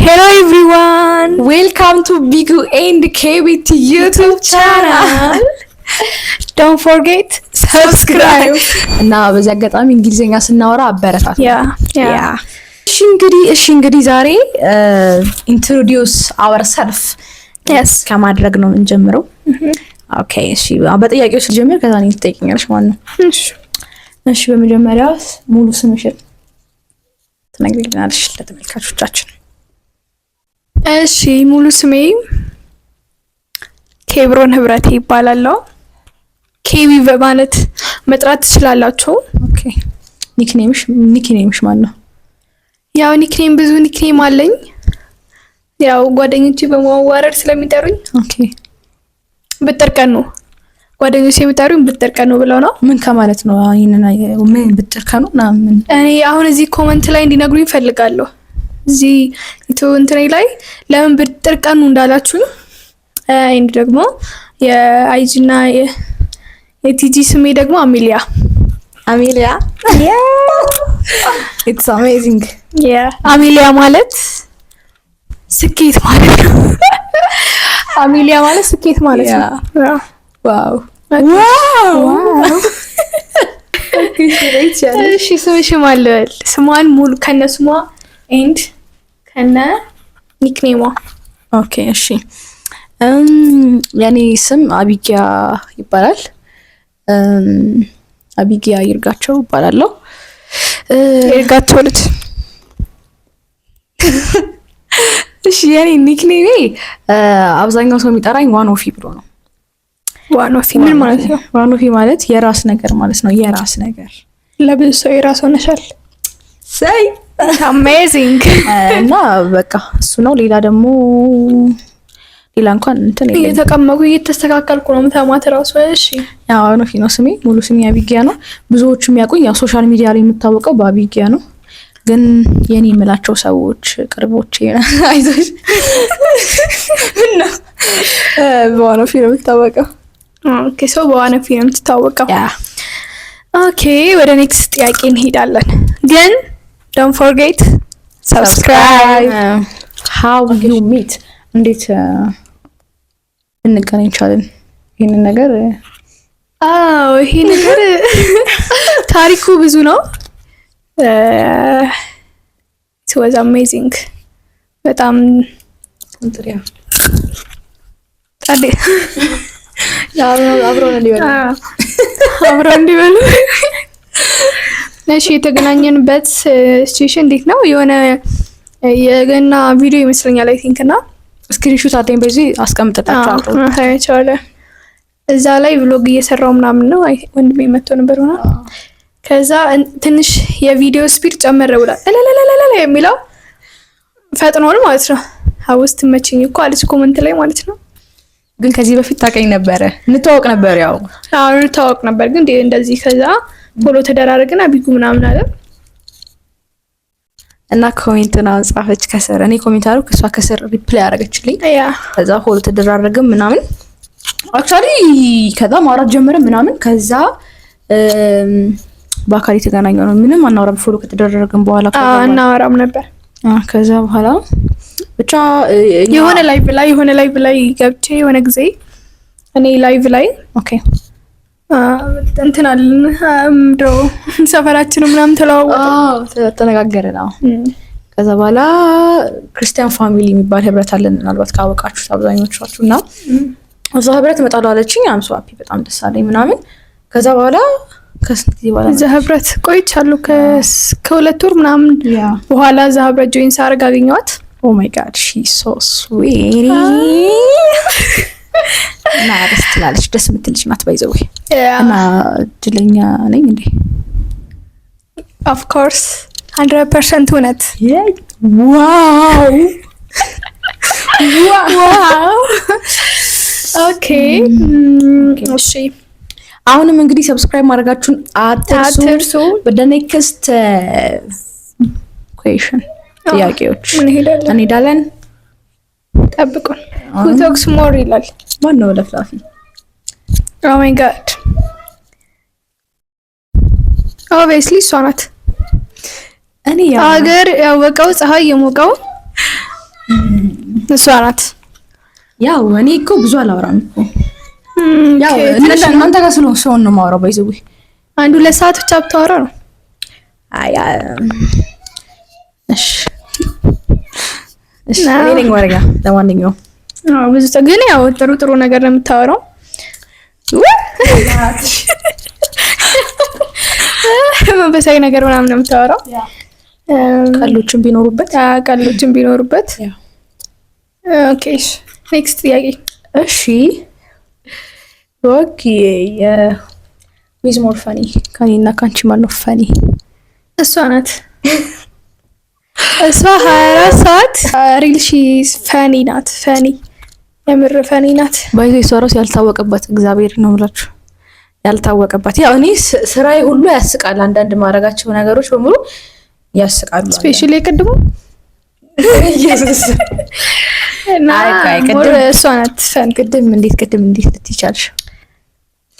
Hello everyone. Welcome to ቢጉ and ኬቢቲ YouTube channel. Don't forget subscribe. እና በዚህ አጋጣሚ እንግሊዝኛ ስናወራ አበረታት። Yeah. እሺ እንግዲህ ዛሬ introduce ourself ከማድረግ ነው የምንጀምረው። Okay፣ እሺ፣ በጥያቄዎች ልጀምር፣ ከዛ እኔን ትጠይቂኛለሽ ማለት ነው። እሺ። እሺ፣ በመጀመሪያ ሙሉ ስምሽን ትነግሪልናለሽ ለተመልካቾቻችን። እሺ፣ ሙሉ ስሜ ኬብሮን ህብረቴ ይባላለሁ። ኬቢ በማለት መጥራት ትችላላችሁ። Okay፣ nickname ሽ ማን ነው? ያው nickname፣ ብዙ nickname አለኝ። ያው ጓደኞቼ በመዋረድ ስለሚጠሩኝ ብጥርቀኑ፣ ጓደኞቼ የሚጠሩኝ ብጥርቀኑ ብለው ነው። ምን ከማለት ነው? ይሄንን ምን ብጥርከኑ ምናምን? እኔ አሁን እዚህ comment ላይ እንዲነግሩኝ እፈልጋለሁ። እዚህ ኢትዮ እንትኔ ላይ ለምን ብጥርቀኑ እንዳላችሁኝ። And ደግሞ የ IG እና የ TG ስሜ ደግሞ አሜሊያ። አሜሊያ፣ it's amazing. አሜሊያ ማለት ስኬት ማለት ነው። አሜሊያ ማለት ስኬት ማለት ነው። Wow. እሺ፣ ስምሽ ማን ልበል? ስሟን ሙሉ ከነ ስሟ and ከነ nickname ሟ። Okay፣ እሺ፣ የኔ ስም አቢጊያ ይባላል። አቢጊያ ይርጋቸው እባላለሁ። ይርጋቸው ልጅ። እሺ፣ የኔ nickname ኤ አብዛኛው ሰው የሚጠራኝ ዋኖፊ ብሎ ነው። ዋኖፊ ምን ማለት ነው? ዋኖፊ ማለት የራስ ነገር ማለት ነው። የራስ ነገር። ለብዙ ሰው የራስ ሆነሻል። ሰይ። Amazing. እና በቃ እሱ ነው። ሌላ ደግሞ ሌላ እንኳን እንትን የለኝም። እየተቀመኩ እየተስተካከልኩ ነው ምተማት ራሱ። እሺ። ያው ዋኖፊ ነው ስሜ። ሙሉ ስሜ አቢጊያ ነው። ብዙዎቹ የሚያውቁኝ ያው social media ላይ የምታወቀው በአቢጊያ ነው። ግን የኔ የምላቸው ሰዎች፣ ቅርቦቼ፣ አይዞሽ፣ ምን ነው፣ በዋኖፊ ነው የምታወቀው። Okay፣ so በዋኖፊ ነው የምትታወቀው። Yeah. Okay፣ ወደ next ጥያቄ እንሄዳለን። ግን don't forget subscribe. How you meet፣ እንዴት እንገናኝ ቻልን? ይህንን ነገር አዎ፣ ይሄ ነገር ታሪኩ ብዙ ነው። It was amazing፣ በጣም ጣዴ። አብረው እንዲበሉ። አብረው እንዲበሉ። እሺ፣ የተገናኘንበት situation እንዴት ነው? የሆነ የገና ቪዲዮ ይመስለኛል I think እና Screenshot አለኝ፣ በዚህ አስቀምጥላችኋለሁ። አሳያቸዋለሁ። እዛ ላይ vlog እየሰራው ምናምን ነው፣ ወንድሜ መጥቶ ነበር ሆና ከዛ ትንሽ የቪዲዮ speed ጨመረ ብሏል። እለለለለለ የሚለው ፈጥኖል ማለት ነው። ሀውስ ትመችኝ እኮ አለች comment ላይ ማለት ነው። ግን ከዚህ በፊት ታውቀኝ ነበረ፣ እንተዋወቅ ነበር ያው። አዎ፣ እንተዋወቅ ነበር ግን እንደዚህ ከዛ follow ተደራረግን አቢጉ ምናምን አለ። እና comment ና ጻፈች ከስር፣ እኔ comment አደረኩ፣ እሷ ከስር reply አደረገችልኝ። ከዛ follow ተደራረግን ምናምን፣ actually ከዛ ማውራት ጀመረ ምናምን። ከዛ በአካል የተገናኘ ነው፣ ምንም አናወራም። Follow ከተደረግን በኋላ አናወራም ነበር። ከዛ በኋላ ብቻ የሆነ live ላይ ገብቼ የሆነ ጊዜ እኔ live ላይ እንትን አለን ምንድነው ሰፈራችን ምናምን ተለዋወጠ። ተነጋገርን። አዎ። ከዛ በኋላ ክርስቲያን family የሚባል ህብረት አለን፣ ምናልባት ካወቃችሁት አብዛኞቻችሁ፣ እና እዛ ህብረት እመጣለሁ አለችኝ። I'm so happy፣ በጣም ደስ አለኝ ምናምን። ከዛ በኋላ ከስንት ጊዜ በኋላ እዛ ህብረት ቆይቻለሁ፣ ከ2 ወር ምናምን በኋላ እዛ ህብረት join ሳደርግ አገኘኋት። Oh my God, she so sweet እና ደስ ትላለች። ደስ የምትልች ናት። By the way እና እድለኛ ነኝ እንዴ? Of course, 100% እውነት። Wow. Okay፣ እሺ። አሁንም እንግዲህ subscribe ማድረጋችሁን አትርሱ። አትርሱ። ወደ next question፣ ጥያቄዎች እንሄዳለን። እንሄዳለን። ጠብቁን። Who talks more ይላል። ማን ነው ለፍላፊ? Oh my God, obviously እሷ ናት። እኔ ያው አገር ያወቀው ፀሐይ የሞቀው እሷ ናት። ያው እኔ እኮ ብዙ አላወራም እኮ፣ ያው እናንተ ጋር ስለሆነ ሰውን ነው የማወራው። By the way አንድ ሁለት ሰዓት ብቻ ብታወራ ነው። አይ እሺ እሺ፣ እኔ ነኝ ወሬኛ። ለማንኛውም አዎ፣ ብዙ ግን ያው ጥሩ ጥሩ ነገር ነው የምታወራው። መንፈሳዊ ነገር ምናምን ነው የምታወራው። ቀልዶችም ቢኖሩበት። ቀልዶችም ቢኖሩበት። Okay፣ next ጥያቄ። እሺ okay፣ who is more funny? ከኔና ከአንቺ ማን ነው funny? እሷ ናት። እሷ 24 ሰዓት real she's funny ናት። Funny፣ የምር funny ናት። By the way እሷ እራሱ ያልታወቀባት፣ እግዚአብሔር ነው የምላችሁ ያልታወቀባት። ያው እኔ ስራዬ ሁሉ ያስቃል። አንዳንድ ማድረጋቸው ነገሮች በሙሉ ያስቃሉ። Especially የቅድሙ እና እሷ ናት fun። ቅድም እንዴት ልትይ ቻልሽ?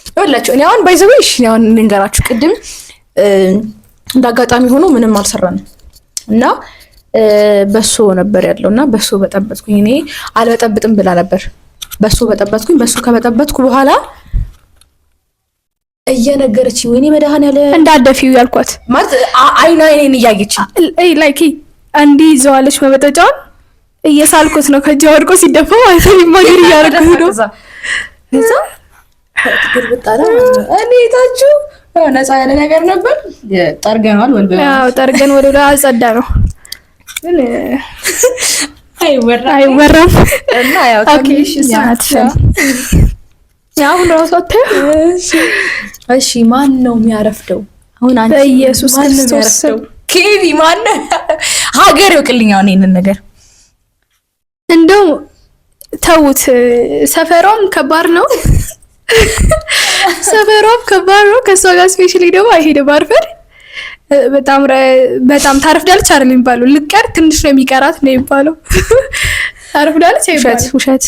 ይኸውላችሁ እኔ አሁን by the way፣ እሺ አሁን ልንገራችሁ። ቅድም እንደ አጋጣሚ ሆኖ ምንም አልሰራንም እና በሶ ነበር ያለው እና በሶ በጠበጥኩኝ። እኔ አልበጠብጥም ብላ ነበር። በሶ በጠበጥኩኝ። በሶ ከበጠበጥኩ በኋላ እየነገረች ወይኔ መድኃኒዓለም እንዳደፊው ያልኳት። ማለት አይና አይኔን እያየች Like እንዲህ ይዘዋለች መበጠጫውን፣ እየሳልኩት ነው ከእጇ ወድቆ ሲደፋ ማለት ነው። Imagine እያደረኩት ነው። ከዛ ግልብጥ አለ። እኔ ታችሁ ነፃ ያለ ነገር ነበር፣ ጠርገናል። ወልበ ያው ጠርገን ወደ ላይ አጸዳ ነው ግን አይወራም። አይወራም። እና ያው Okay እሺ፣ እሷ ናት። አሁን ራሱ አታየው። እሺ፣ ማን ነው የሚያረፍደው? አሁን አንቺ በኢየሱስ ማን ነው ክርስቶስ የሚያረፍደው? ኬቢ ማን ነው? ሀገር ይወቅልኝ አሁን ይሄንን ነገር። እንደው ተዉት። ሰፈሯም ከባድ ነው። ሰፈሯም ከባድ ነው። ከእሷ ጋር especially ደግሞ አይሄድም። አርፈድ በጣም በጣም ታረፍዳለች አይደል የሚባለው። ልቀር ትንሽ ነው የሚቀራት ነው የሚባለው። ታረፍዳለች ውሸት። አይባልም። ውሸት።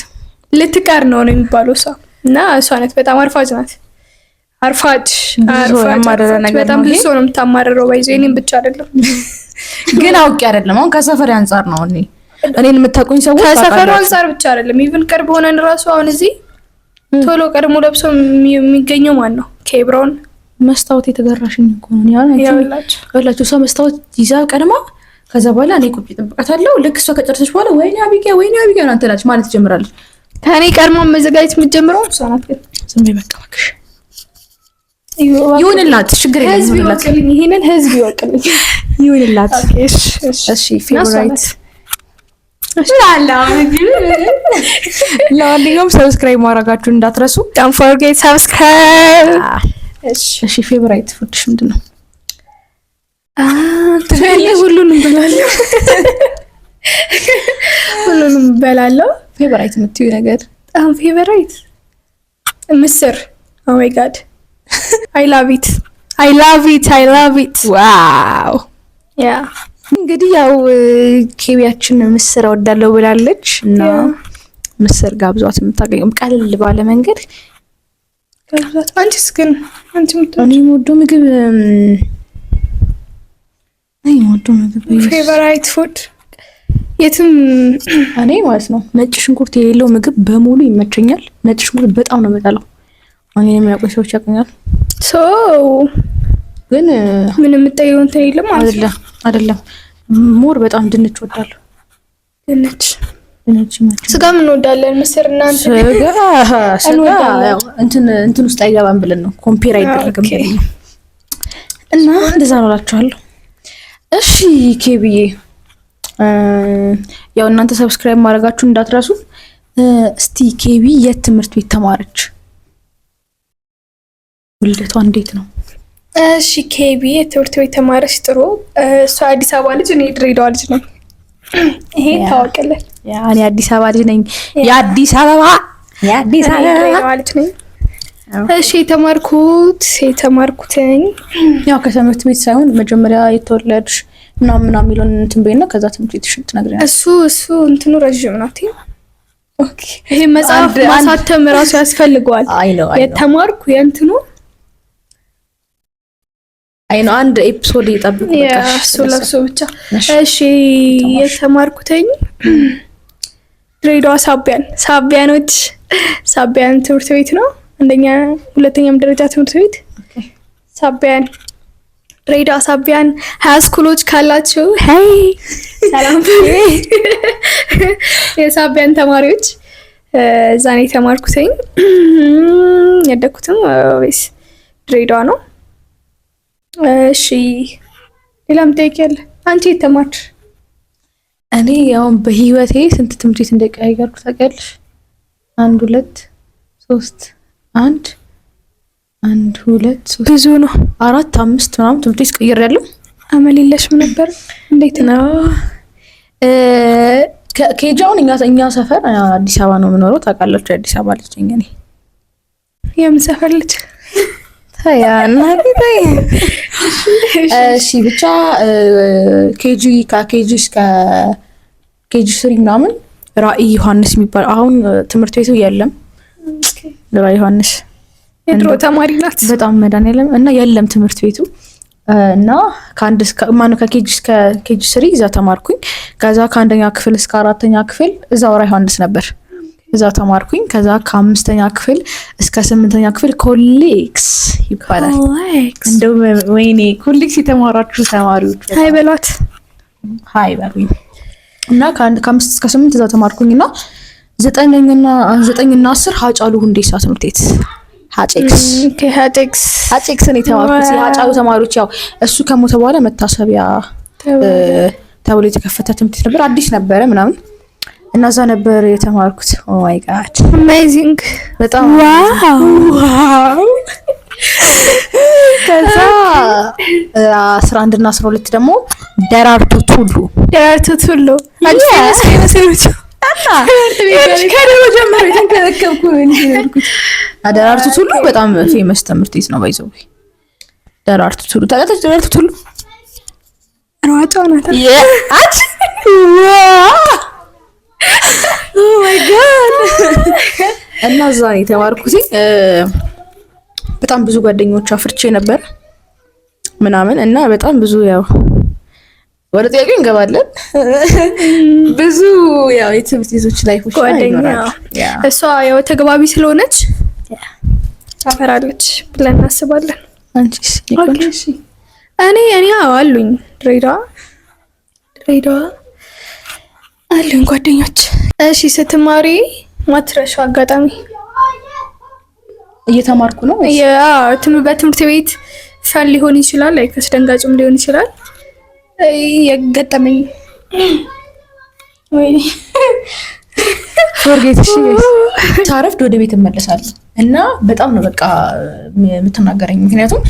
ልትቀር ነው ነው የሚባለው እሷ። እና እሷ ናት፣ በጣም አርፋጅ ናት። አርፋጅ። ብዙ ሰው አርፋጅ ያማረረ አርፋጅ። ነገር በጣም ነው ብዙ ይሄ። ሰው ነው የምታማርረው። By the way እኔም ብቻ አይደለም። ግን አውቄ አይደለም። አሁን ከሰፈር አንጻር ነው። እኔን የምታውቁኝ ሰዎች ከሰፈሩ ታውቃላችሁ። አንጻር ብቻ አይደለም። Even ቅርብ ሆነን ራሱ አሁን እዚህ ቶሎ ቀድሞ ለብሶ የሚገኘው ማን ነው? ኬብሮን። መስታወት የተገራሽኝ እኮ ነው። እኔ አሁን ያውላችሁ። ይኸውላችሁ እሷ መስታወት ይዛ ቀድማ፣ ከዛ በኋላ እኔ ቁጭ እጠብቃታለሁ። ልክ እሷ ከጨረሰች በኋላ ወይኔ አቢጊያ፣ ወይኔ አቢጊያ ምናምን ትላለች፣ ማለት ትጀምራለች። ከእኔ ቀድሞ መዘጋጀት የምትጀምረው እሷ ናት። ግን ዝም በይ በቃ እባክሽ። ይሁንላት፣ ችግር የለም። ህዝብ ይሁንላት፣ ይወቅልኝ፣ ይሄንን ህዝብ ይወቅልኝ። ይሁንላት። Okay፣ እሺ፣ እሺ። እሺ እና እሷ Favorite ናት። ለማንኛውም subscribe ማድረጋችሁን እንዳትረሱ። Don't forget subscribe። እሺ። እሺ፣ favorite food ሽ ምንድን ነው? እኔ ሁሉንም እበላለሁ። ሁሉንም እበላለሁ። Favorite የምትይው ነገር? በጣም favorite ምስር። Oh my God, I love it, I love it, I love it. Wow. Yeah. እንግዲህ ያው ኬቢያችን ምስር እወዳለሁ ብላለች እና ምስር ጋብዟት፣ የምታገኘው ቀለል ባለ መንገድ። አንቺስ ግን አንቺ የምትወጂው? እኔ የምወደው ምግብ Favorite food የትም እኔ ማለት ነው ነጭ ሽንኩርት የሌለው ምግብ በሙሉ ይመቸኛል። ነጭ ሽንኩርት በጣም ነው የምጠላው። እኔ የሚያውቁኝ ሰዎች ያውቁኛል። So ግን ምንም የምጠየው እንትን የለም ማለት ነው። አይደለም አይደለም፣ more በጣም ድንች እወዳለሁ። ድንች። ድንች ይመቸኛል። ስጋ ምን እንወዳለን? ምስር እናንተ ስጋ እንወዳለን። ያው እንትን ውስጥ አይገባም ብለን ነው፣ compare አይደረግም ብለን ነው። እና እንደዛ ነው እላችኋለሁ። እሺ ኬብዬ፣ ያው እናንተ subscribe ማድረጋችሁ እንዳትረሱ። እስቲ ኬቢ የት ትምህርት ቤት ተማረች? ውልደቷ እንዴት ነው? እሺ ኬቢ የትምህርት ቤት ተማረች? ጥሩ። እሷ አዲስ አበባ ልጅ፣ እኔ ድሬዳዋ ልጅ ነኝ። ይሄ ይታወቅልን። Yeah፣ እኔ አዲስ አበባ ልጅ ነኝ። የአዲስ እኔ አበባ ድሬዳዋ ልጅ ነኝ። እሺ የተማርኩትኝ ያው ከትምህርት ቤት ሳይሆን መጀመሪያ የተወለድሽ ምናምን ምናምን የሚለውን እንትን በይና ከዛ ትምህርት ቤትሽን ትነግሪኛለሽ። እሱ እንትኑ ረዥም ናት። Okay. ይሄ መጽሐፍ ማሳተም እራሱ ያስፈልገዋል። አይ ነው፣ አይ ነው። የተማርኩ የእንትኑ አይ ነው፣ አንድ episode ይጠብቁ። በቃ እሱ ለብሶ ብቻ። እሺ። እሺ የተማርኩትኝ ድሬዳዋ ሳቢያን፣ ሳቢያኖች፣ ሳቢያን ትምህርት ቤት ነው። አንደኛ ሁለተኛም ደረጃ ትምህርት ቤት ሳቢያን፣ ድሬዳዋ ሳቢያን high school ኦች ካላችሁ hey፣ ሰላም የሳቢያን ተማሪዎች። እዛ ነው የተማርኩትኝ። ያደግኩትም ወይስ ድሬዳዋ ነው። እሺ፣ ሌላም ጥያቄ አለ። አንቺ የተማርሽ? እኔ አሁን በህይወቴ ስንት ትምህርት ቤት እንደቀያየርኩ ታውቂያለሽ? አንድ፣ ሁለት፣ ሶስት፣ አንድ፣ አንድ፣ ሁለት፣ ሶስት፣ ብዙ ነው። አራት፣ አምስት ምናምን ትምህርት ቤት ቀይሬያለሁ። አመል የለሽም ነበር? እንዴት ነው? KG አሁን እኛ ሰፈር፣ አዲስ አበባ ነው የምኖረው፣ ታውቃላችሁ። የአዲስ አበባ ልጅ ነኝ እኔ። የምን ሰፈር ልጅ? ተይ እናቴ ተይ። እሺ፣ ብቻ KG፣ ከ KG እስከ KG 3 ምናምን ራእይ ዮሐንስ የሚባል፣ አሁን ትምህርት ቤቱ የለም። ራእይ ዮሐንስ። የድሮ ተማሪ ናት። በጣም፣ መድኃኒዓለም እና የለም ትምህርት ቤቱ። እና ከአንድ እስከ ማነው ከ KG እስከ KG 3 እዛ ተማርኩኝ። ከዛ ከአንደኛ ክፍል እስከ አራተኛ ክፍል እዛው ራእይ ዮሐንስ ነበር፣ እዛ ተማርኩኝ። ከዛ ከአምስተኛ ክፍል እስከ ስምንተኛ ክፍል ኮሌክስ ይባላል። እንደው ወይኔ ኮሌክስ የተማራችሁ ተማሪዎች Hi በሏት። Hi በሉኝ። እና ከአምስት እስከ ስምንት እዛ ተማርኩኝ እና ዘጠኝና 10 ሀጫሉ ሁንዴሳ ትምህርት ቤት፣ ሀጬክስ። ሀጬክስ። ሀጬክስን የተማርኩት የሀጫሉ ተማሪዎች፣ ያው እሱ ከሞተ በኋላ መታሰቢያ ተብሎ የተከፈተ ትምህርት ቤት ነበር። አዲስ ነበረ ምናምን እና እዛ ነበር የተማርኩት። Oh my God. Amazing. በጣም። Wow. Wow። ከዛ 11 እና 12 ደግሞ ደራርቱ ቱሉ። ደራርቱ ቱሉ። አንቺ ከድሮ ጀምሮ የተንከበከብኩ ነው እንጂ የሄድኩት። ደራርቱ ቱሉ በጣም famous ትምህርት ቤት ነው። By the way ደራርቱ ቱሉ ታውቂያለሽ? ደራርቱ ቱሉ ሯጯ ናት። አች፣ oh my God። እና እዛ ነው የተማርኩት። በጣም ብዙ ጓደኞች አፍርቼ ነበር ምናምን እና በጣም ብዙ፣ ያው ወደ ጥያቄው እንገባለን። ብዙ ያው የትምህርት ቤቶች life ኦች ጓደኛ እሷ ያው ተግባቢ ስለሆነች ታፈራለች ብለን እናስባለን። አንቺስ? እኔ አዎ አሉኝ፣ ድሬዳዋ አሉኝ ጓደኞች። እሺ፣ ስትማሪ ማትረሺው አጋጣሚ? እየተማርኩ ነው ወይስ? በትምህርት ቤት fun ሊሆን ይችላል፣ like አስደንጋጭም ሊሆን ይችላል። የገጠመኝ ወይ Forget። እሺ፣ ሳረፍድ ወደ ቤት እመለሳለሁ እና በጣም ነው በቃ የምትናገረኝ። ምክንያቱም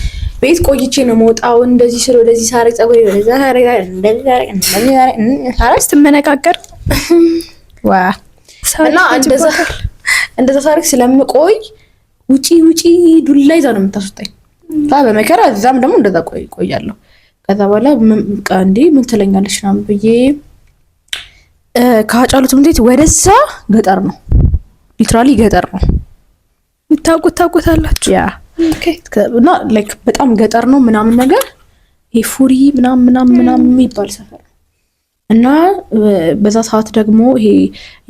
ቤት ቆይቼ ነው መውጣው። እንደዚህ ስለ ወደዚህ ሳረግ ፀጉሬ ወደዛ ሳረግ እንደዚህ ሳረግ እንደዚህ ሳረግ ስትመነቃቀር ዋ እና እንደዛ ሳረግ ስለምቆይ ውጪ ውጪ ዱላ ይዛ ነው የምታስወጣኝ። በመከራ እዛም ደግሞ እንደዛ ቆይ ቆያለሁ። ከዛ በኋላ በቃ እንዴ ምን ትለኛለች ምናምን ብዬ ከሀጫሉ ትምህርት ቤት ወደዛ ገጠር ነው፣ literally ገጠር ነው። ታውቁት ታውቁታላችሁ። Yeah፣ እና like በጣም ገጠር ነው ምናምን ነገር፣ ይሄ ፉሪ ምናምን ምናምን ምናምን የሚባል ሰፈር ነው። እና በዛ ሰዓት ደግሞ ይሄ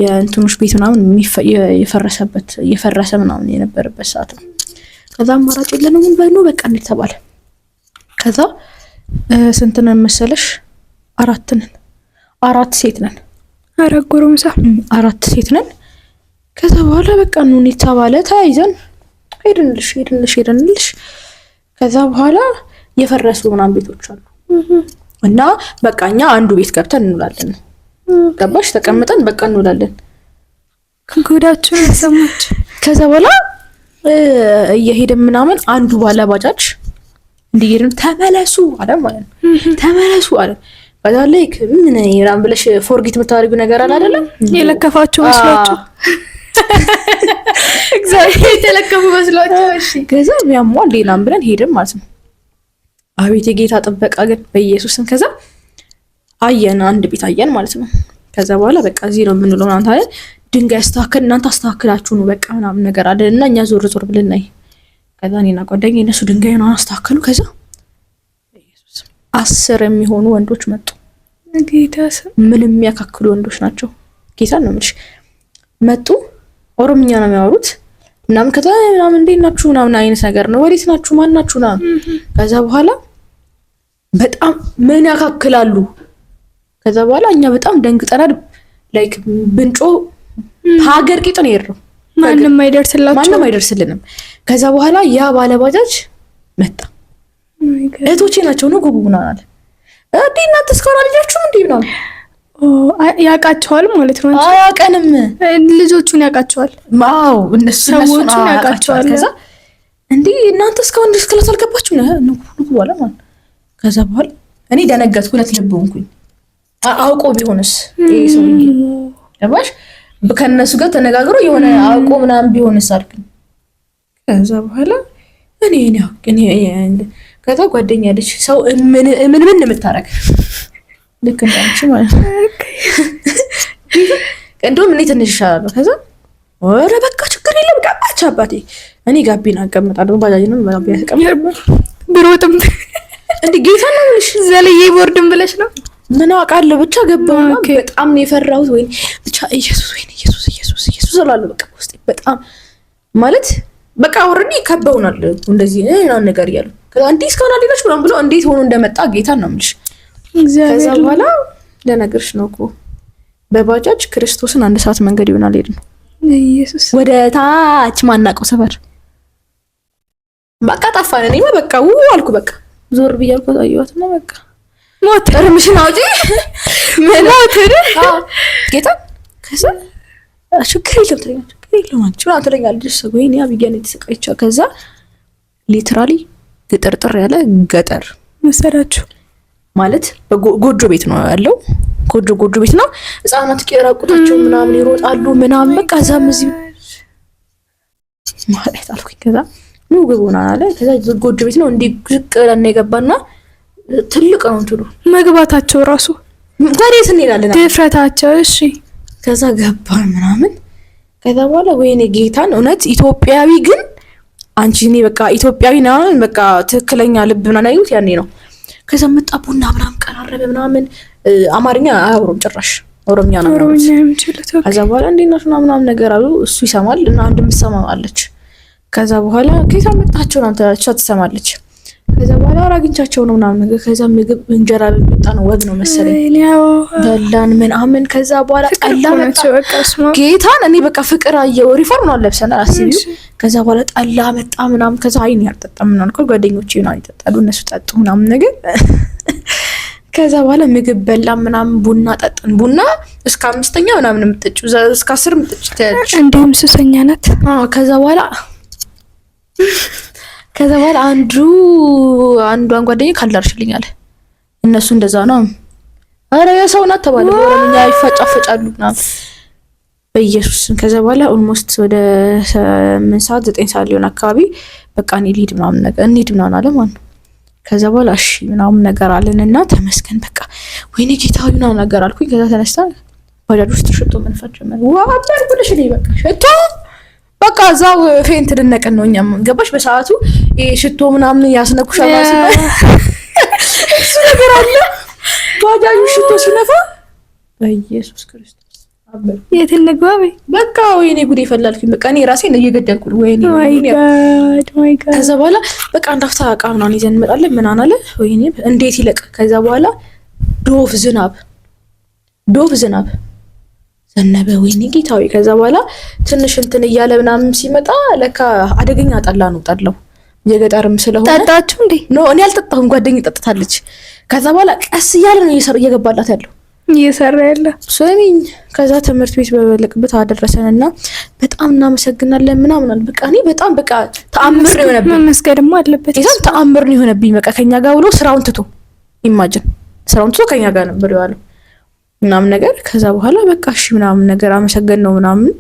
የእንትኖች ቤት ምናምን የፈረሰበት፣ የፈረሰ ምናምን የነበረበት ሰዓት ነው። ከዛ አማራጭ የለንም በኑ በቃ እንዴት ተባለ። ከዛ ስንት ነን መሰለሽ? አራት ነን። አራት ሴት ነን። አራት ጎረምሳ። አራት ሴት ነን። ከዛ በኋላ በቃ ኑን ተባለ። ተያይዘን ሄድንልሽ ሄድንልሽ ሄድንልሽ። ከዛ በኋላ የፈረሱ ምናምን ቤቶች አሉ እና በቃ እኛ አንዱ ቤት ገብተን እንውላለን። ገባሽ? ተቀምጠን በቃ እንውላለን። ጉዳችሁን ያሰማች። ከዛ በኋላ እየሄድን ምናምን አንዱ ባለ ባጃጅ እንዲሄድን ተመለሱ አለ ማለት ነው። ተመለሱ አለ። ከዛ like ምን ምናምን ብለሽ forget የምታደርጊው ነገር አለ አይደለም? የለከፋችሁ መስሏችሁ፣ እግዚአብሔር የተለከፉ መስሏችሁ። እሺ። ከዛ ያሟል ሌላም ብለን ሄድን ማለት ነው። አቤት የጌታ ጥበቃ ግን በኢየሱስም። ከዛ አየን፣ አንድ ቤት አየን ማለት ነው። ከዛ በኋላ በቃ እዚህ ነው የምንውለው ምናምን ታለ። ድንጋይ አስተካከል፣ እናንተ አስተካክላችሁ ነው በቃ ምናምን ነገር አለ እና እኛ ዞር ዞር ብለን ናይ። ከዛ እኔና ጓደኛዬ እነሱ ድንጋይ ነው አስተካከሉ። ከዛ 10 የሚሆኑ ወንዶች መጡ። ጌታ ስም። ምን የሚያካክሉ ወንዶች ናቸው። ጌታ ነው የምልሽ። መጡ። ኦሮምኛ ነው የሚያወሩት ምናምን፣ ከዛ ምናምን እንዴት ናችሁ ምናምን አይነት ነገር ነው። ወዴት ናችሁ፣ ማን ናችሁ ምናምን። ከዛ በኋላ በጣም ምን ያካክላሉ። ከዛ በኋላ እኛ በጣም ደንግጠናል። Like ብንጮህ ሀገር ቂጥ ነው የሄድነው። ማንም አይደርስላቸው፣ ማንም አይደርስልንም። ከዛ በኋላ ያ ባለባጃጅ መጣ። እህቶቼ ናቸው ነው ግቡ ምናምን አለ። እንዴ እናንተ እስካሁን አልሄዳችሁም እንዴ ምናምን። ያውቃቸዋል ማለት ነው። አያውቀንም። ልጆቹን ያውቃቸዋል። አዎ፣ እነሱ ሰዎቹን ያውቃቸዋል። ከዛ እንዴ እናንተ እስካሁን ድረስ class አልገባችሁም ነው ንግቡ አለ ማለት። ከዛ በኋላ እኔ ደነገጥኩ። ሁለት ልብ ሆንኩኝ። አውቆ ቢሆንስ ይሄ ሰውዬ፣ ገባሽ? ከእነሱ ጋር ተነጋግሮ የሆነ አውቆ ምናምን ቢሆንስ አልኩኝ። ከዛ በኋላ እኔ እኔ ከዛ ጓደኛ አለች፣ ሰው ምን ምን ምን የምታረግ፣ ልክ እንዳንቺ ማለት ነው። እንደውም እኔ ትንሽ ይሻላለሁ። ከዛ ኧረ በቃ ችግር የለም ገባች አባቴ። እኔ ጋቢና እቀመጣለሁ፣ ባጃጅ ነው፣ ጋቢና ተቀምጣለሁ። ብሮጥም እንዴ ጌታ ነው የምልሽ። ዘልዬ ቦርድም ብለሽ ነው። ምን አውቃለሁ፣ ብቻ ገባሁና በጣም ነው የፈራሁት። ወይኔ ብቻ ኢየሱስ፣ ወይኔ ኢየሱስ፣ ኢየሱስ፣ ኢየሱስ እላለሁ። በቃ ውስጤ በጣም ማለት በቃ already ከበውናል እንደዚህ ምናምን ነገር እያሉ፣ ከዛ እንዲህ እስካሁን አልሄዳችሁ ምናምን ብሎ እንዴት ሆኖ እንደመጣ ጌታን ነው የምልሽ። ከዛ በኋላ ለነገርሽ ነው እኮ፣ በባጃጅ ክርስቶስን አንድ ሰዓት መንገድ ይሆናል ሄድ ነው። ኢየሱስ። ወደ ታች ማናውቀው ሰፈር በቃ ጠፋን። እኔማ በቃ ው አልኩ፣ በቃ ዞር ብዬ አልኳት፣ አየኋትና በቃ ሞት እርምሽን አውጪ ሞት። ጌታ። ከዛ ችግር የለም ትለኛለች፣ ችግር የለም አንቺ ምናምን ትለኛለች። ወይኔ አብያ ነው የተሰቃየችው። ከዛ literally ግጥርጥር ያለ ገጠር መሰላችሁ። ማለት ጎጆ ቤት ነው ያለው። ጎጆ ጎጆ ቤት ነው። ህጻናት ራቁታቸው ምናምን ይሮጣሉ ምናምን፣ በቃ እዛም እዚህ ማለት አልኩኝ። ከዛ ኑ ግቡ ምናምን አለ። ከዛ ጎጆ ቤት ነው፣ እንዲህ ዝቅ ብለን የገባና ትልቅ ነው እንትኑ። መግባታቸው ራሱ ወዴት እንሄዳለን? ድፍረታቸው። እሺ። ከዛ ገባን ምናምን። ከዛ በኋላ ወይኔ ጌታን፣ እውነት ኢትዮጵያዊ ግን አንቺ፣ እኔ በቃ ኢትዮጵያዊ ምናምን በቃ ትክክለኛ ልብ ምናምን ያዩት ያኔ ነው። ከዛ መጣ፣ ቡና ምናምን ቀራረበ ምናምን። አማርኛ አያወሩም ጭራሽ፣ ኦሮምኛ ነው ኦሮምኛ የሚችሉት። ከዛ በኋላ እንዴት ናችሁ ምናምን ነገር አሉ። እሱ ይሰማል እና አንድ የምትሰማ አለች። ከዛ በኋላ ከየት አመጣቸው ምናምን ትላለች፣ እሷ ትሰማለች። ከዛ በኋላ ኧረ አግኝቻቸው ነው ምናምን ነገር። ከዛ ምግብ እንጀራ በመጣ ነው፣ ወግ ነው መሰለኝ፣ በላን ምናምን። ከዛ በኋላ ጠላ መጣ። ጌታን እኔ በቃ ፍቅር አየው። ሪፎርም ነው ለብሰናል፣ አስቢው። ከዛ በኋላ ጠላ መጣ ምናምን። ከዛ አይን ያልጠጣም ምናምን እኮ፣ ጓደኞቼ ምናምን ይጠጣሉ፣ እነሱ ጠጡ ምናምን ነገር። ከዛ በኋላ ምግብ በላ ምናምን፣ ቡና ጠጥን። ቡና እስከ አምስተኛ ምናምን የምጠጪው፣ እስከ 10 የምጠጪው ትያለሽ። እንዲሁም ሱሰኛ ናት። አዎ፣ ከዛ በኋላ አንዷን ጓደኛ ካልዳርሽልኝ አለ። እነሱ እንደዛ ነው። አረ የሰው ናት ተባለ። በኦሮምኛ ይፈጫፈጫሉ ምናምን በኢየሱስ። ከዛ በኋላ almost ወደ 8 ሰዓት 9 ሰዓት ሊሆን አካባቢ በቃ እኔ ልሂድ ምናምን ነገር፣ እንሂድ ምናምን አለ ማለት ነው። ከዛ በኋላ እሺ ምናምን ነገር አለን እና ተመስገን በቃ ወይኔ ጌታዊ ምናምን ነገር አልኩኝ። ከዛ ተነስታ ባጃጅ ውስጥ ሽቶ መንፋት ጀመረ። ዋ አበርኩልሽ፣ እኔ በቃ ሽቶ በቃ እዛው faint ልነቅል ነው። እኛም ገባሽ በሰዓቱ ይሄ ሽቶ ምናምን ያስነኩሻል እሱ ነገር አለ። ባጃጁ ሽቶ ሲነፋ በኢየሱስ ክርስቶስ አበርኩ። የት እንግባ በይ። በቃ ወይኔ ጉዴ ፈላልኩኝ። በቃ እኔ ራሴን እየገደልኩ ነው። ወይኔ my God, my God። ከዛ በኋላ በቃ አንድ አፍታ እቃ ምናምን ይዘን እንመጣለን ምናምን አለ። ወይኔ እንዴት ይለቅ። ከዛ በኋላ ዶፍ ዝናብ፣ ዶፍ ዝናብ ዘነበ። ወይኔ ጌታዊ። ከዛ በኋላ ትንሽ እንትን እያለ ምናምን ሲመጣ ለካ አደገኛ ጠላ ነው ጠላው፣ የገጠርም ስለሆነ። ጠጣችሁ እንዴ? No፣ እኔ አልጠጣሁም፣ ጓደኛዬ ጠጥታለች። ከዛ በኋላ ቀስ እያለ ነው እየገባላት ያለው። እየሰራ ያለ። ስሚኝ፣ ከዛ ትምህርት ቤት በበለቅበት አደረሰን እና በጣም እናመሰግናለን ምናምን አለ። በቃ እኔ በጣም በቃ ተአምር ነው የሆነብኝ። መመስገንማ አለበት። የዛም ተአምር ነው የሆነብኝ። በቃ ከኛ ጋር ውሎ ስራውን ትቶ፣ imagine፣ ስራውን ትቶ ከኛ ጋር ነበር የዋለው ምናምን ነገር። ከዛ በኋላ በቃ እሺ ምናምን ነገር አመሰገን ነው ምናምን።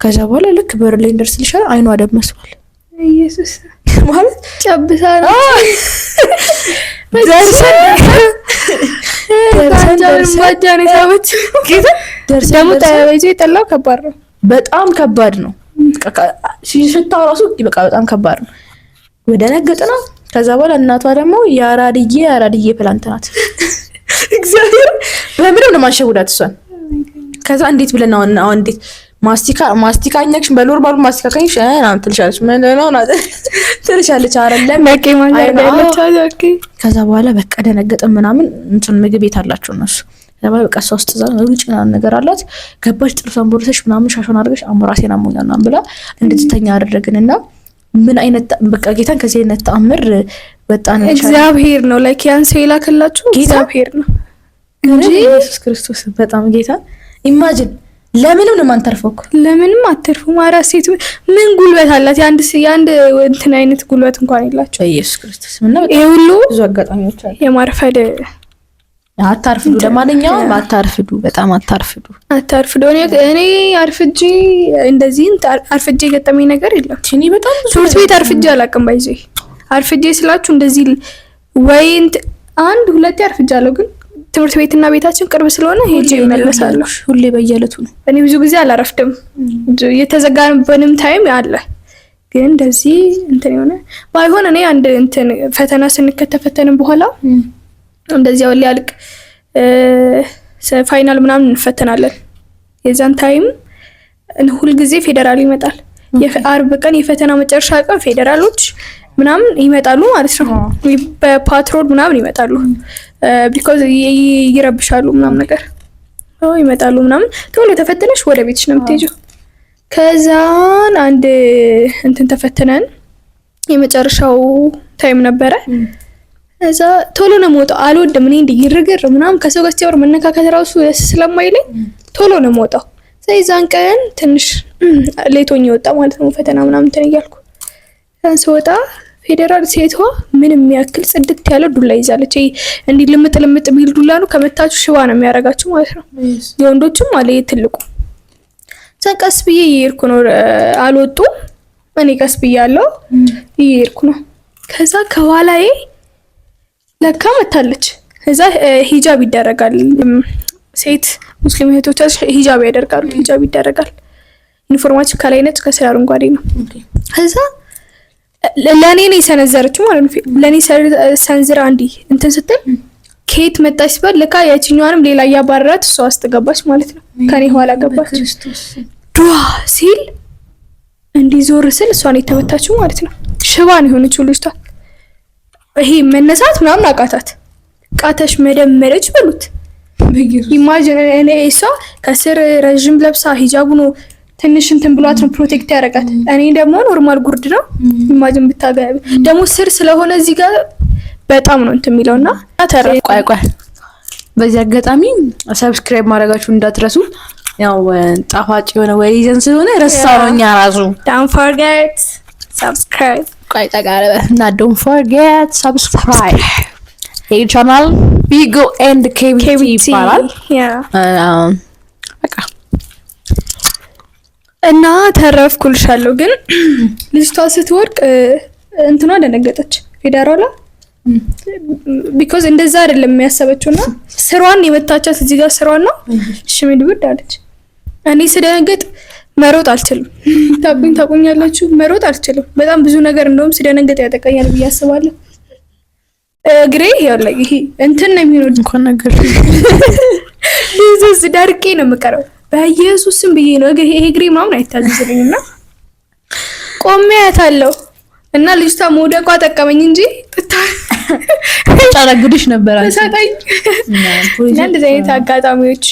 ከዛ በኋላ ልክ በር ላይ እንደርስልሻል አይኗ ደም መስሏል። ኢየሱስ። ማለት ጨብሳ ነው። ደርሰን ደርሰን ደርሰን ባጃን የሳበች ጌታ ደርሰን ደግሞ ደርሰን ተያይዞ የጠላው ከባድ ነው። በጣም ከባድ ነው። ሽታው ራሱ በቃ በጣም ከባድ ነው። ወደ ነገጥ ነው። ከዛ በኋላ እናቷ ደግሞ የአራድዬ የአራድዬ plant ናት። እግዚአብሔር በምንም ነው ማሸውዳት እሷን። ከዛ እንዴት ብለን አሁን አሁን እንዴት ማስቲካ ማስቲካ አኘክሽ በ normal ኡ ማስቲካ ካኘክሽ ምናምን ትልሻለች። ምን ነው ትልሻለች አይደለም። በቂ ማለት ያለች። Okay። ከዛ በኋላ በቃ ደነገጠ ምናምን። እንትን ምግብ ቤት አላቸው እነሱ። ከዛ በኋላ በቃ እሷ ውስጥ እዛ ሩጭ ምናምን ነገር አላት። ገባች፣ ጥርሷን ቦርሰሽ ምናምን ሻሿን አድርገሽ ራሴን አሞኛል ምናምን ብላ እንድትተኛ አደረግን። እና ምን አይነት በቃ ጌታን ከዚህ አይነት ተአምር ወጣን። እግዚአብሔር ነው፣ like ያን ሰው የላከላችሁ እግዚአብሔር ነው እንጂ ኢየሱስ ክርስቶስ በጣም ጌታ። Imagine ለምንም ነው የማንተርፈው እኮ። ለምንም አትርፉም። አራት ሴት ምን ጉልበት አላት? የአንድ እንትን አይነት ጉልበት እንኳን የላቸው። ኢየሱስ ክርስቶስ እና ይሄ ሁሉ ብዙ አጋጣሚዎች አሉ። የማርፈድ አታርፍዱ። ለማንኛውም አታርፍዱ፣ በጣም አታርፍዱ። አታርፍዱ። እኔ አርፍጄ እንደዚህ አርፍጄ የገጠመኝ ነገር የለም። እኔ በጣም ብዙ ትምህርት ቤት አርፍጄ አላውቅም። By the way አርፍጄ ስላችሁ እንደዚህ ወይ አንድ ሁለቴ አርፍጃለሁ፣ ግን ትምህርት ቤትና ቤታችን ቅርብ ስለሆነ ሄጄ እመለሳለሁ። ሁሌ በየዕለቱ ነው። እኔ ብዙ ጊዜ አላረፍድም። የተዘጋበንም time አለ። ግን እንደዚህ እንትን የሆነ ባይሆን እኔ አንድ እንትን ፈተና ስንከተፈተንም በኋላ እንደዚያው ሊያልቅ final ምናምን እንፈተናለን። የዛን time ሁልጊዜ ፌዴራል ይመጣል። የአርብ ቀን የፈተና መጨረሻ ቀን ፌዴራሎች ምናምን ይመጣሉ ማለት ነው። በ patrol ምናምን ይመጣሉ። Because ይረብሻሉ ምናምን ነገር ይመጣሉ ምናምን። ቶሎ ተፈትነሽ ወደ ቤትሽ ነው የምትሄጂው። ከዛን አንድ እንትን ተፈትነን የመጨረሻው time ነበረ። እዛ ቶሎ ነው የምወጣው። አልወድም እኔ እንዲህ ግርግር ምናምን፣ ከሰው ጋር ሲያወር መነካከት ራሱ ደስ ስለማይለኝ ቶሎ ነው የምወጣው። የዛን ቀን ትንሽ late ሆኜ ወጣ ማለት ነው፣ ፈተና ምናምን እንትን እያልኩ። ስወጣ ፌዴራል ሴቷ ምንም ያክል ጽድት ያለ ዱላ ይዛለች። ይሄ እንዲህ ልምጥ ልምጥ ቢል ዱላ ነው። ከመታችሁ ሽባ ነው የሚያደርጋችሁ ማለት ነው። የወንዶችም አለ ይሄ ትልቁ። ቀስ ብዬ እየሄድኩ ነው። አልወጡም። እኔ ቀስ ብዬ አለው እየሄድኩ ነው። ከዛ ከኋላዬ ለካ መታለች። ከዛ ሂጃብ ይደረጋል። ሴት ሙስሊም እህቶቻችን ሂጃብ ያደርጋሉ። ሂጃብ ይደረጋል። ዩኒፎርማችን ከላይ ነጭ ከስር አረንጓዴ ነው። ከዛ ለእኔ ነው የሰነዘረችው ማለት ነው። ለእኔ ሰንዝራ እንዲህ እንትን ስትል ከየት መጣች ሲባል ለካ ያችኛዋንም ሌላ እያባረራት እሷ ውስጥ ገባች ማለት ነው። ከኔ ኋላ ገባች። ዷ ሲል እንዲህ ዞር ስል እሷን የተመታችው ማለት ነው። ሽባ ነው የሆነችው ልጅቷ። ይሄ መነሳት ምናምን አቃታት። ቃተሽ መደመረች በሉት። Imagine እኔ እሷ ከስር ረዥም ለብሳ ሂጃቡ ነው ትንሽ እንትን ብሏት ነው protect ያደርጋት። እኔ ደግሞ normal ጉርድ ነው። Imagine ብታገ ደግሞ ስር ስለሆነ እዚህ ጋር በጣም ነው እንትን የሚለውና ተረፍኩ። ቆይ ቆይ፣ በዚህ አጋጣሚ subscribe ማድረጋችሁ እንዳትረሱ። ያው ጣፋጭ የሆነ ወሬ ይዘን ስለሆነ ረሳ ነው እኛ ራሱ። Don't forget subscribe። ቆይ ጠቃረ እና don't forget subscribe። ይህ ቻናል ቢጎ and ኬቢቲ ይባላል። በቃ። እና ተረፍኩልሻለሁ። ግን ልጅቷ ስትወድቅ እንትኗ ደነገጠች፣ ፌዴራሏ፣ because እንደዛ አይደለም የሚያሰበችው እና ስሯን የመታቻት እዚህ ጋር ስሯን ነው። ሽምድብድ አለች። እኔ ስደነግጥ መሮጥ አልችልም። ታቁኝ ታቁኛላችሁ። መሮጥ አልችልም። በጣም ብዙ ነገር እንደውም ስደነግጥ ያጠቃኛል ብዬ አስባለሁ። እግሬ ያለ ይሄ እንትን ነው የሚሆነው። እንኳን ነገር ብዙ ደርቄ ነው የምቀረው። በኢየሱስ ስም ብዬ ነው እግሬ፣ ይሄ እግሬ ምናምን አይታዘዝልኝም እና ቆሜ አያታለሁ እና ልጅቷ መውደቋ ጠቀመኝ እንጂ ጫረግድሽ ነበር አንቺ። ተሰጠኝ። እና እንደዚህ አይነት አጋጣሚዎች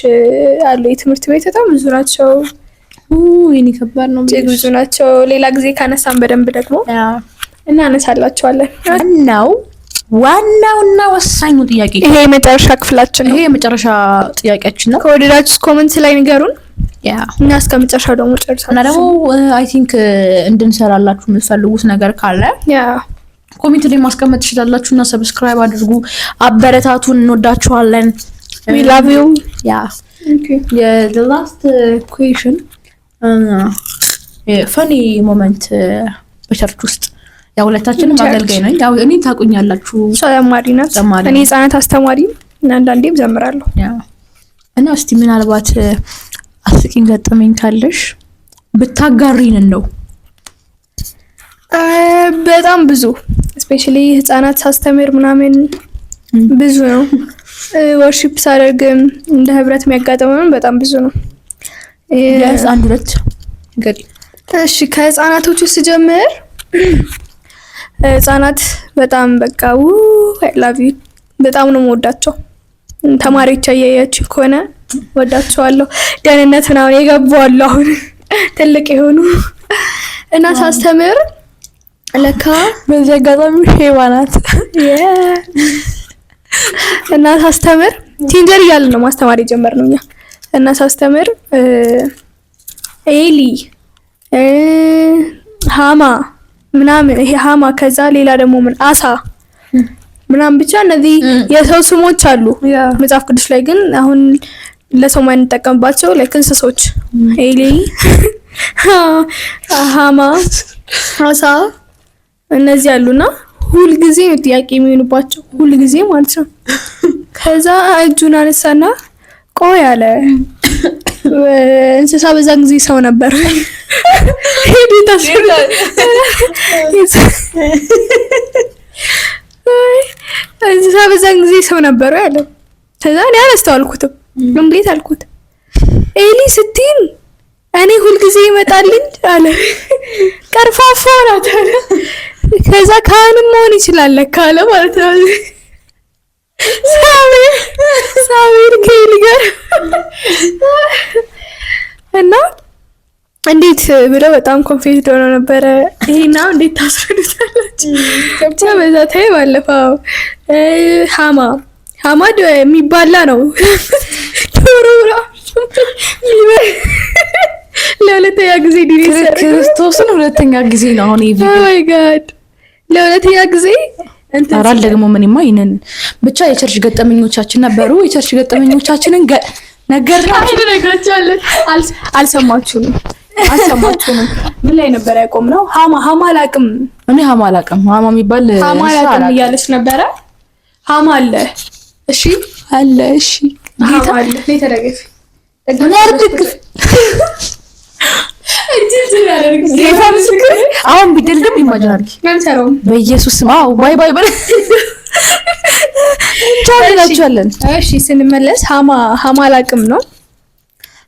አሉ። የትምህርት ቤት በጣም ብዙ ናቸው፣ የኔ ከባድ ነው። እጅግ ብዙ ናቸው። ሌላ ጊዜ ካነሳን በደንብ ደግሞ እናነሳላቸዋለን። ዋናው ዋናውና ወሳኙ ጥያቄ ይሄ የመጨረሻ ክፍላችን ነው። ይሄ የመጨረሻ ጥያቄያችን ነው። ከወደዳችሁ comment ላይ ንገሩን እና እስከ መጨረሻው ደግሞ ጨርሳችሁ እና ደግሞ I think እንድንሰራላችሁ የምትፈልጉት ነገር ካለ comment ላይ ማስቀመጥ ትችላላችሁ። እና subscribe አድርጉ፣ አበረታቱን። እንወዳችኋለን። We love you. Yeah, the last question, funny moment በ church ውስጥ። ያው ሁለታችንም church። አገልጋይ ነን። ያው እኔ ታውቁኛላችሁ። እሷ ዘማሪ ናት፣ ዘማሪ እኔ ነኝ። ህጻናት አስተማሪ እና አንዳንዴም ዘምራለሁ። Yeah፣ እና እስቲ ምናልባት አስቂኝ ገጠመኝ ካለሽ ብታጋሪን ነው። በጣም ብዙ፣ especially ህጻናት ሳስተምር ምናምን ብዙ ነው። Worship ሳደርግም እንደ ህብረት የሚያጋጥመን በጣም ብዙ ነው። ቢያንስ አንድ ሁለት ገሪ። እሺ፣ ከህፃናቶቹ ስጀምር ህፃናት በጣም በቃ I love you፣ በጣም ነው የምወዳቸው። ተማሪዎች አያያችሁ ከሆነ ወዳቸዋለሁ። ደህንነት ምናምን የገቡ አሉ አሁን ትልቅ የሆኑ። እና ሳስተምር ለካ በዚህ አጋጣሚ ሄባ ናት። እና ሳስተምር teenager እያልን ነው ማስተማር የጀመርነው እኛ። እና ሳስተምር ኤሊ፣ ሃማ ምናምን፣ ይሄ ሃማ፣ ከዛ ሌላ ደግሞ ምን አሳ ምናምን፣ ብቻ እነዚህ የሰው ስሞች አሉ መጽሐፍ ቅዱስ ላይ፣ ግን አሁን ለሰው ማንጠቀምባቸው like እንስሶች ኤሊ፣ ሃማ፣ አሳ እነዚህ አሉና ሁልጊዜ ነው ጥያቄ የሚሆኑባቸው፣ ሁልጊዜ ማለት ነው። ከዛ እጁን አነሳና ቆይ አለ፣ እንስሳ በዛን ጊዜ ሰው ነበር? ሄዱ እንስሳ በዛን ጊዜ ሰው ነበሩ ያለው። ከዛ እኔ አላስተዋልኩትም። እንዴት አልኩት። ኤሊ ስትይን እኔ ሁልጊዜ ይመጣልኝ አለ። ቀርፋፋ ናት አለ። ከዛ ካህንም መሆን ይችላል ለካ አለ ማለት ነው። ሳሙኤል ከኤሊ ጋር እና እንዴት ብለው በጣም confused ሆነው ነበረ። ይሄና እንዴት ታስረዱታላችሁ? ብቻ በዛ time አለፈው። ሃማ፣ ሃማ የሚባላ ነው፣ ዶሮ ለሁለተኛ ጊዜ ክርስቶስን ሁለተኛ ጊዜ ነው አሁን። ይሄ my God፣ ለሁለተኛ ጊዜ። ኧረ ደግሞ ምንማ ይሄንን ብቻ የ church ገጠመኞቻችን ነበሩ። የ church ገጠመኞቻችንን ነገርናችሁ። እነግራቸዋለን። አልሰማችሁንም፣ አልሰማችሁንም። ምን ላይ ነበር ያቆምነው? ሃማ፣ ሃማ አላውቅም። እኔ ሃማ አላውቅም። ሃማ የሚባል ሃማ አላውቅም እያለች ነበረ። ሃማ አለ። እሺ አለ። እሺ። ጌታ አለ። እኔ ተደገፊ። እኔ አልደግፍ። ጌታ ምስክር፣ አሁን ቢደልድም imagine አድርጊ። በኢየሱስ ስም። አዎ፣ bye bye በል፣ ቻው እንላችኋለን። እሺ፣ ስንመለስ ሃማ፣ ሃማ አላውቅም ነው።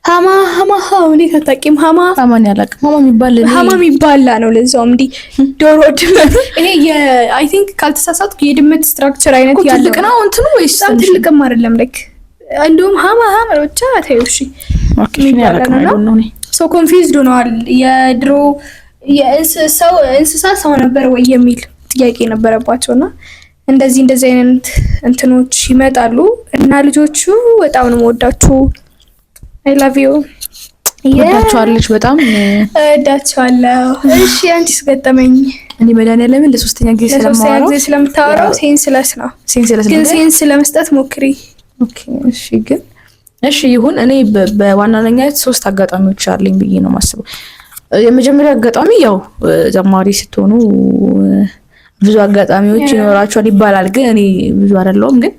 ሃማ፣ ሃማ፣ ሃማ እንዴት አታውቂም? ሃማ። ሃማ እኔ አላውቅም። ሃማ የሚባል ሃማ የሚባላ ነው። ለዛውም እንዲህ ዶሮ ድመት፣ ይሄ የ I think ካልተሳሳትኩ የድመት structure አይነት ያለው ትልቅ ነው እንትኑ ወይስ? በጣም ትልቅም አይደለም። Like እንደውም ሃማ፣ ሃማ ብቻ ተይው። እሺ። Okay፣ እኔ አላውቅም። I don't know። So confused ሆነዋል። የድሮ ሰው እንስሳ ሰው ነበር ወይ የሚል ጥያቄ ነበረባቸውና እንደዚህ እንደዚህ አይነት እንትኖች ይመጣሉ። እና ልጆቹ በጣም ነው የምወዳችሁ። I love you። ወዳችኋለች በጣም። እወዳችኋለሁ። እሺ፣ አንቺስ ገጠመኝ? እኔ መድኃኒዓለምን ለሶስተኛ ጊዜ ለሶስተኛ ስለማወራው ጊዜ ስለምታወራው senseless ነው። Senseless ግን ነው። Sense ለመስጠት ሞክሪ። Okay፣ እሺ፣ ግን እሺ ይሁን። እኔ በዋናነት ሶስት አጋጣሚዎች አለኝ ብዬ ነው የማስበው። የመጀመሪያ አጋጣሚ ያው ዘማሪ ስትሆኑ ብዙ አጋጣሚዎች ይኖራቸዋል ይባላል። ግን እኔ ብዙ አይደለሁም። ግን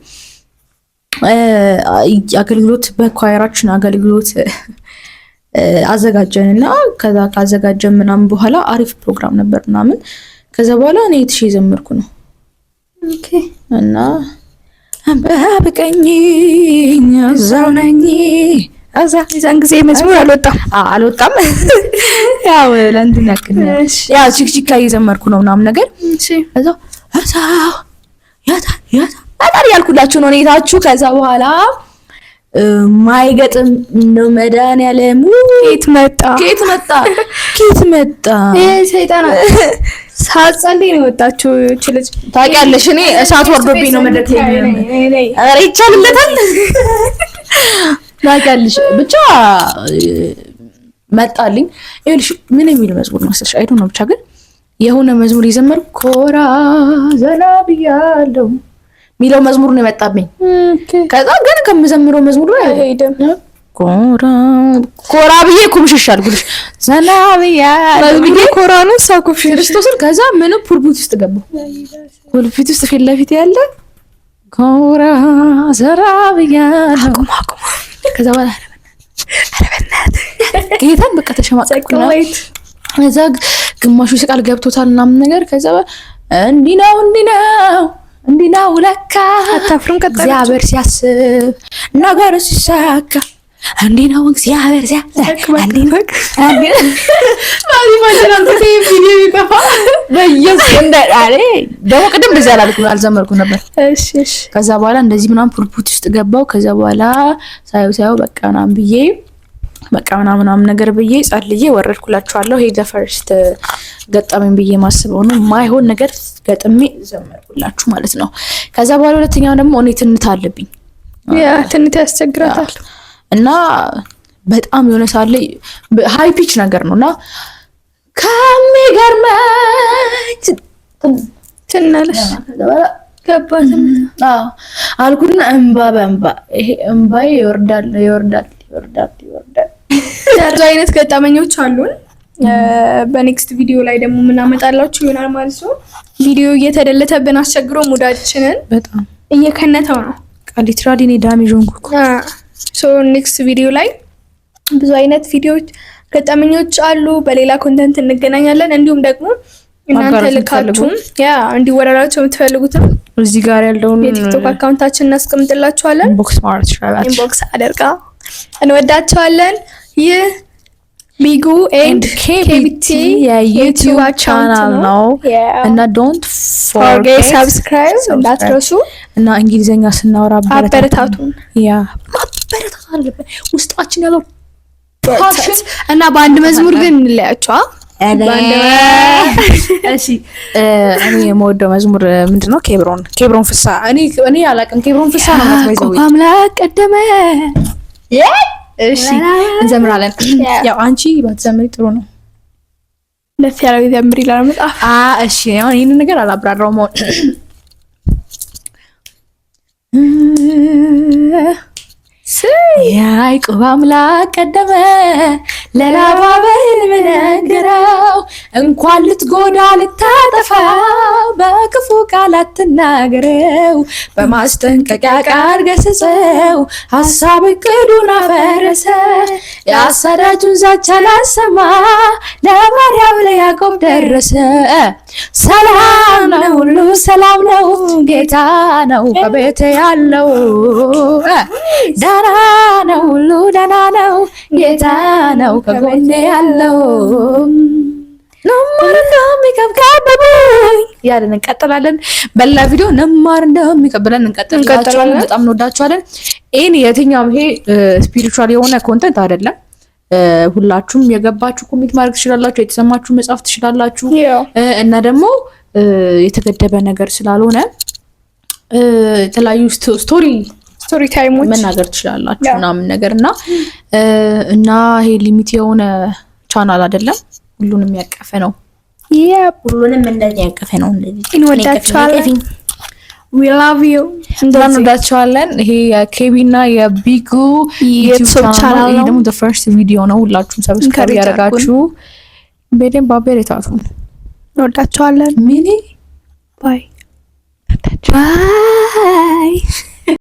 አገልግሎት በ choir ኣችን አገልግሎት አዘጋጀን እና ከዛ ካዘጋጀን ምናምን በኋላ አሪፍ ፕሮግራም ነበር ምናምን። ከዛ በኋላ እኔ ትሽ የዘመርኩ ነው እና በቀኝ እዛው ነኝ እዛ የዛን ጊዜ መዝሙር አልወጣም። አልወጣም። ያው ለእንትን ያክል ነው። ያው ቺክቺካ እየዘመርኩ ነው ምናምን ነገር፣ እዛው እዛው ያታ ያታ ያታ እያልኩላችሁ ነው ሁኔታችሁ። ከዛ በኋላ ማይገጥም ነው መድኃኒዓለም። ከየት መጣ? ከየት መጣ? ከየት መጣ? ይሄ ሰይጣን ሳትጸልይ ነው የወጣችው ይህች ልጅ። ታውቂያለሽ፣ እኔ እሳት ወርዶብኝ ነው መድረክ ላይ። ኧረ ይቻልለታል። ታውቂያለሽ፣ ብቻ መጣልኝ። ይኸውልሽ ምን የሚል መዝሙር መሰለሽ? I don't know፣ ብቻ ግን የሆነ መዝሙር የዘመርኩ ኮራ ዘና ብያለሁ የሚለው መዝሙር ነው የመጣብኝ። ከዛ ግን ከምዘምረው መዝሙር ላይ አይሄድም። ኮራ ኮራ ብዬ ኩምሽሽ አልኩልሽ። ዘና ብያለሁ ብዬ ኮራ ነው እሷ ኩምሽሽ። ክርስቶስን። ከዛ ምንም pulpit ውስጥ ገባሁ። Pulpit ውስጥ ፊት ለፊት ያለ ኮራ ዘና ብያለሁ። አቁም አቁም። ከዛ በኋላ ኧረ በእናትህ። ጌታን በቃ ተሸማቀቅኩና ከዛ ግማሹ ይስቃል ገብቶታል ምናምን ነገር። ከዛ እንዲህ ነው፣ እንዲህ ነው፣ እንዲህ ነው ለካ አታፍርም? ቀጠለች። እግዚአብሔር ሲያስብ ነገር ሲሳካ እንዲህ ነው እግዚአብሔር ሲያ እንዲህ ነው። ደግሞ ቅድም እንደዚህ አላልኩም፣ አልዘመርኩም ነበር። ከዛ በኋላ እንደዚህ ምናምን pulpit ውስጥ ገባው። ከዛ በኋላ ሳየው ሳየው በቃ ምናምን ብዬ፣ በቃ ምናምን ምናምን ነገር ብዬ ጸልዬ ወረድኩላችኋለሁ። ይሄ first ገጠመኝ ብዬ ማስበው ነው። ማይሆን ነገር ገጥሜ ዘመርኩላችሁ ማለት ነው። ከዛ በኋላ ሁለተኛው ደግሞ እኔ ትንታ አለብኝ። Yeah፣ ትንታ ያስቸግራታል። እና በጣም የሆነ ሰዓት ላይ high pitch ነገር ነው እና ከሚገርመኝ ትናለሽ ገባት። አልኩና እንባ በእንባ፣ ይሄ እንባዬ ይወርዳል፣ ይወርዳል፣ ይወርዳል፣ ይወርዳል። ብዙ አይነት ገጠመኞች አሉን። በ next ቪዲዮ ላይ ደግሞ የምናመጣላችሁ ይሆናል ማለት ነው። ቪዲዮ እየተደለተብን አስቸግሮ ሙዳችንን በጣም እየከነተው ነው። Literally እኔ damage ሆንኩ እኮ። So next ቪዲዮ ላይ ብዙ አይነት ቪዲዮዎች፣ ገጠመኞች አሉ። በሌላ content እንገናኛለን። እንዲሁም ደግሞ እናንተ ማጋራት ልካችሁም yeah እንዲወራላችሁ የምትፈልጉትም እዚህ ጋር ያለውን የቲክቶክ account ኣችን እናስቀምጥላችኋለን። Inbox ማለት ትችላላችሁ። Inbox አደርጋ። እንወዳቸዋለን። ይህ ቢጉ and ኬቢቲ የዩቲዩብ ቻናል ነው እና don't forget forget subscribe እንዳትረሱ። እና እንግሊዘኛ ስናወራ አበረታቱን። Yeah፣ ማበረታታት አለብን። ውስጣችን ያለው passion እና በአንድ መዝሙር ግን እንለያቸዋ። እሺ፣ እኔ የምወደው መዝሙር ምንድን ነው? ኬብሮን፣ ኬብሮን ፍሳ። እኔ አላውቅም። ኬብሮን ፍሳ ነው ማለት ባይዘው። አምላክ ቀደመ። እሺ፣ እንዘምራለን። ያው አንቺ ባትዘምሪ ጥሩ ነው። ደስ ያለው ይዘምር ይላል መጽሐፍ። አ እሺ፣ አሁን ይሄንን ነገር አላብራራውም። አሁን ያዕቆብ አምላክ ቀደመ፣ ለላባ በሕልም ነገረው፣ እንኳን ልትጎዳ ልታጠፋ በክፉ ቃል አትናገረው፣ በማስጠንቀቂያ ቃል ገሰጸው፣ ሀሳብ እቅዱን አፈረሰ፣ የአሳዳጁን ዛቻ ላሰማ ለባሪያው ለያዕቆብ ደረሰ። ሰላም ነው፣ ሁሉ ሰላም ነው፣ ጌታ ነው በቤቴ ያለው። ደህና ነው፣ ሁሉ ደህና ነው፣ ጌታ ነው ከጎኔ ያለው። ነማር እንደሚከብከበቡኝ ያለን እንቀጥላለን። በሌላ ቪዲዮ ነማር እንደሚከብለን እንቀጥላለን። በጣም እንወዳችኋለን። ይሄን የትኛውም ይሄ spiritual የሆነ content አይደለም። ሁላችሁም የገባችሁ comment ማድረግ ትችላላችሁ። የተሰማችሁ መጻፍ ትችላላችሁ። እና ደግሞ የተገደበ ነገር ስላልሆነ የተለያዩ story story time ኦች መናገር ትችላላችሁ ምናምን ነገር እና ይሄ limit የሆነ ቻናል አይደለም። ሁሉንም ያቀፈ ነው። ሁሉንም እንደዚህ ያቀፈ ነው። እንደዚህ እንወዳችኋለን። We love you። እንወዳችኋለን። ይሄ የኬቢ እና የቢጉ የዩቲዩብ ቻናል ይሄ ነው። ደግሞ first ቪዲዮ ነው። ሁላችሁም subscribe Encourage ያደረጋችሁ በደንብ አበረታቱን። እንወዳችኋለን። ሚኒ Bye bye።